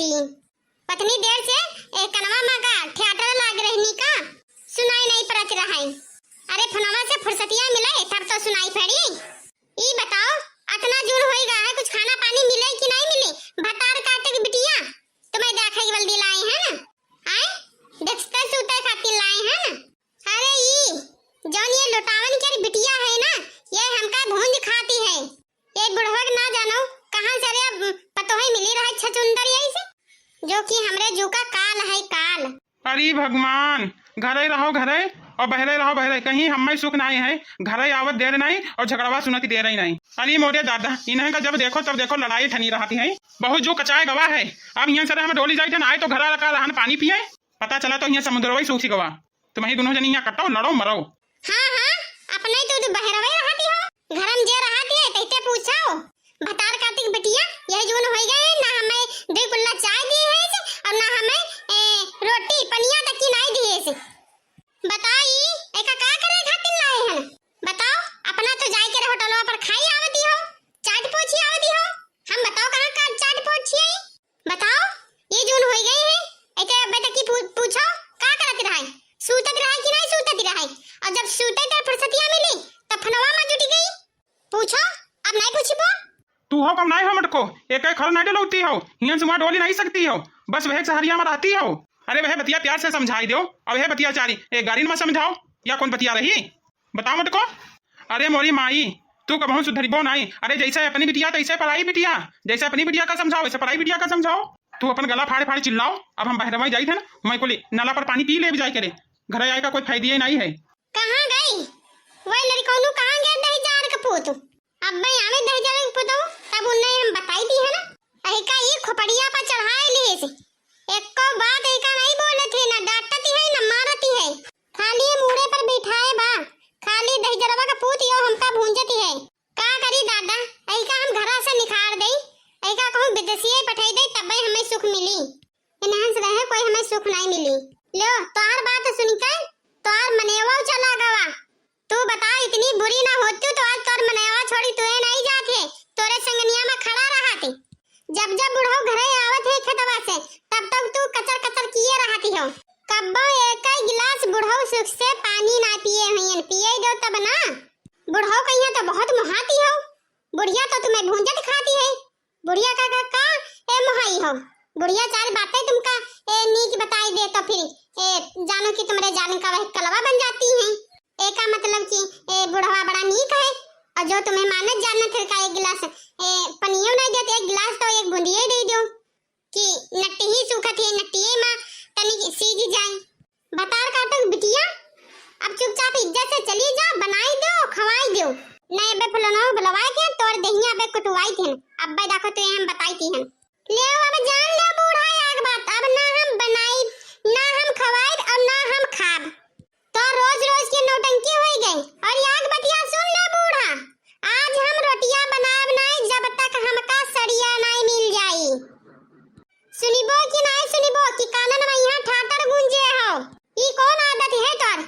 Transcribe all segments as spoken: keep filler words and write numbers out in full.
पतनी देर से ए कनवा मा का थिएटर लाग रहनी का, सुनाई नहीं पड़त रहे। अरे फोनवा से फुर्सतिया मिले तब तो सुनाई पड़ी। ई बताओ, अतना जून होई गा है, कुछ खाना पानी मिले कि नहीं मिले? भतार काटे के बिटिया, तुम्हें देखे के बल्दी लाए हैं ना, आए देखते सूते खातिर लाए हैं ना। अरे ई जौन ये लुटावन के बिटिया है ना, ये हमका भूंज खाती है। ये बुढ़वा के ना जानो कहाँ से रे अब पतोहे मिली रहे छचुंदर यही से, जो कि हमरे जू का काल है काल। अरे भगवान, घरे रहो घरे और बहरे रहो बहरे, कहीं हमें सुख नहीं है। घरे आवत देर नहीं और झगड़वा सुनत देर ही नहीं। अरे मोरे दादा, इन्हें का जब देखो तब देखो लड़ाई ठनी रहती है। बहुत जो कचाए गवा है। अब यहाँ से हम डोली जाए थे ना, आए तो घरा रखा रहन पानी पिए, पता चला तो यहाँ समुद्रवा ही सूखी गवा। तुम ही दोनों जनी यहाँ कटो, लड़ो, मरो। हाँ, हाँ, अपने तो तू बहरवे रहती हो, घर में जे रहती है, तैते पूछो। भतार कातिक बिटिया, यह जून होई गए, ना हमें दुई कुल्ला चाय दी है से, और ना हमें, ए, रोटी, पनिया तक की नाई दी है से। बताओ, ई एका का करे खातिर लाए हैं? बताओ, अपना तो जाए के होटलवा पर खाई आवती हो, चाट पोछी आवती हो, हम बताओ कहाँ का चाट पोछी आई? बताओ, ये जून होई गए हैं, एते अब्बे तक की पू-, पूछो, का करत रहे? सूतत रहे कि नहीं सूतत रहे? और जब सूते त फुर्सतिया मिली, तब फनवा में जुटी गई। पूछो, अब नहीं पूछबो? तू हो कम नहीं हो मटको, एक एक खर नहीं डलौती हो, हियन से वहाँ डोली नहीं सकती हो, बस वह सहरिया में रहती हो। अरे वह बतिया प्यार से समझाई दो, और वह बतिया चारी एक गाड़ी में समझाओ, या कौन बतिया रही? बताओ मटको। अरे मोरी माई, तू कबहूँ सुधरिबो नाई। अरे जैसे अपनी बिटिया तैसे पराई बिटिया, जैसे अपनी बिटिया का समझाओ वैसे पराई बिटिया का समझाओ। तू अपन गला फाड़ फाड़ चिल्लाओ, अब हम बहरवा जाई थे ना, मैं कुली नला पर पानी पी ले जाए करे, घर आए का कोई फायदा ही नहीं है। कहाँ गई? वह लड़कौनू कहाँ गया दही जार का पूत? अब मैं आवे दही जार का पूत, तब उन्हें हम बताई दी है ना। अहिका ये खोपड़िया पर चढ़ाए लिए से। एको बात एका नहीं बोलत है, ना डांटती है, ना मारती है। खाली ये मूड़े पर बिठाए बा, खाली दहिजरवा का पूत यो हमका भूंजती है। का करी दादा, एका हम घरा से निखार दई, एका कहूँ विदेशिये पठाई दई, तब्बे हमें सुख मिली। इन्हन से रहे कोई हमें सुख नहीं मिली। लो, तोहार बात सुनिके तोहार मनेवा चला गवा। तू बता, इतनी बुरी ना होती तो आज तोर मनवा छोड़ी तुए नहीं जात है, तोरे संगनिया में खड़ा रहत है। जब जब बुढ़ऊ घरे आवत है खेतवा से, तब तक तू कचर कचर किए रहती हो। कब्बो एक ही गिलास बुढ़ऊ सुख से पानी ना पिए हुईन, पिए दो तब ना। बुढ़ऊ कहिया तो बहुत मोहाती हो, बुढ़िया तो तुम्हें भूंजत खाती है। बुढ़िया का, का, का, ए मोहाई हो, बुढ़िया चार बातें तुमका, ए, नीक बताई दे तो फिर, ए, जानो कि तुम्हरे जान का वह कलवा बन जाती हैं। एका मतलब कि, ए, बुढ़वा बड़ा नीक है, और जो तुम्हें मानत जानत है का एक गिलास, ए, पनियो नहीं देते, एक गिलास तो एक बूंदिये दे दो कि नट्टी ही सूखत है, नट्टिये मा तनी सीज जाए। भतार काटो बिटिया, अब चुपचाप इज्जत से चली जा, बनाई दो, खवाई दो। नहीं बे फुलनो बुलवाए थे, तोर देहिया बे कुटवाई थे, अब बे देखो तुए हम बताई थी हम। ले अब जान लो बूढ़ा आग बात, अब ना हम बनाई, ना हम खवाई और ना हम खाब। तो रोज रोज की नौटंकी होई गई। और आग बतिया सुन लो बूढ़ा, आज हम रोटियां बनाब नहीं जब तक हमका सड़िया नहीं मिल जाई। सुनिबो कि नाय सुनिबो कि कानन में यहाँ ठाटर गूंजे हो। ई कौन आदत है तोर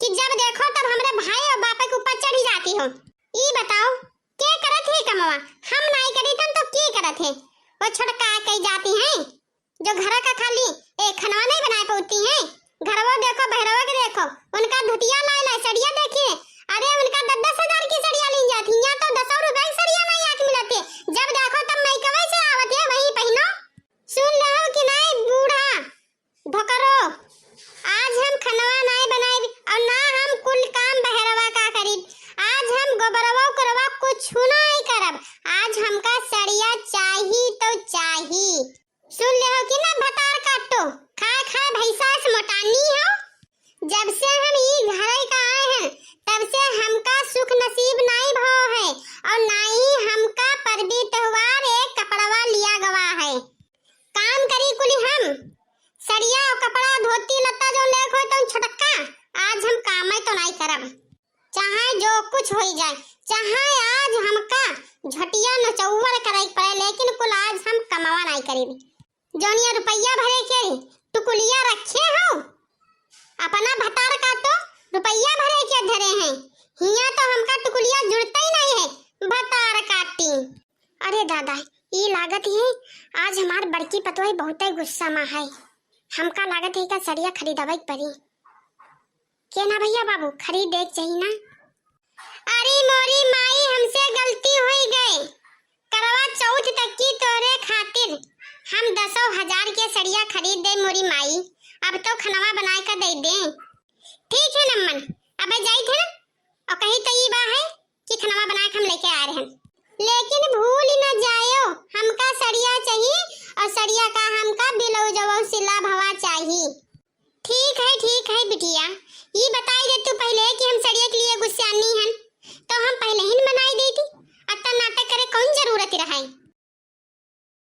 कि जब देखो तब हमरे भाई और बाप के ऊपर चढ़ी जाती हो? ई बताओ, के करत है कमवा? हम नाय करी तन तो के करत है? वो छोटका कही जाती हैं जो घरा का खाली एक खनवा नहीं बनाए पाती हैं। घरवो देखो, बहरवो के देखो, उनका धुतिया लाए लाए सड़िया देखिए। अरे उनका दस दस हजार की सड़िया ली जाती, यहाँ तो दसों रुपए की सड़िया नहीं आके मिलती। जब देखो तब मैं कवे से आवत है वही पहनो। सुन रहो कि नहीं बूढ़ा धोकरो, आज हम खनवा नहीं बनाइब और ना हम कुल काम बहरवा का करीब। आज हम गोबरवा उकरवा कुछ नहीं करब। आज हमका सड़िया चाही तो चाही। सुन ले हो कि ना भतार काटो, खा खा भैंसा से मोटानी हो। जब से हम ई घरे का आए हैं, तब से हमका सुख नसीब नाई भो है और नाई हमका परबी त्योहार एक कपड़वा लिया गवा है। काम करी कुली हम, सड़िया और कपड़ा, धोती लत्ता जो लेख हो तो छोटका, आज हम काम तो नाई करब। चाहे जो कुछ होई जाए, चाहे आज हमका झटिया नचौवर करे के पड़े, लेकिन कुल आज हम कमावा नाई करीब। जौनिया रुपया भरे के टुकुलिया रखे हो, अपना भतार का तो रुपया भरे के धरे हैं, हिया तो हमका टुकुलिया जुड़ते ही नहीं है, भतार काटी। अरे दादा, ई लागत ही आज हमार बड़की पतोह बहुते गुस्सा मा है। हमका लागत ही का सड़िया खरीदवइ के परी। के ना भइया बाबू, खरीदे के चाही ना। अरे मोरी माई, हमसे गलती होइ गए। करवा चौथ तक की तोरे खातिर हम दसों हजार के सड़िया खरीद दे मोरी माई। अब तो खनवा बनाए का दे दे। ठीक है नम्मन, अब जाइत है ना, और कही तो ई बा है कि खनवा बनाए के हम लेके आ रहे हैं। लेकिन भूल न जायो, हमका सड़िया चाही और सड़िया का हमका ब्लाउजवा सिला भवा चाही। ठीक है, ठीक है बिटिया, ई बताई दे तू पहले कि हम सड़िया के लिए गुस्सानी हन, तो हम पहले ही न बनाई देती। अतना नाटक करे कौन जरूरत रहे?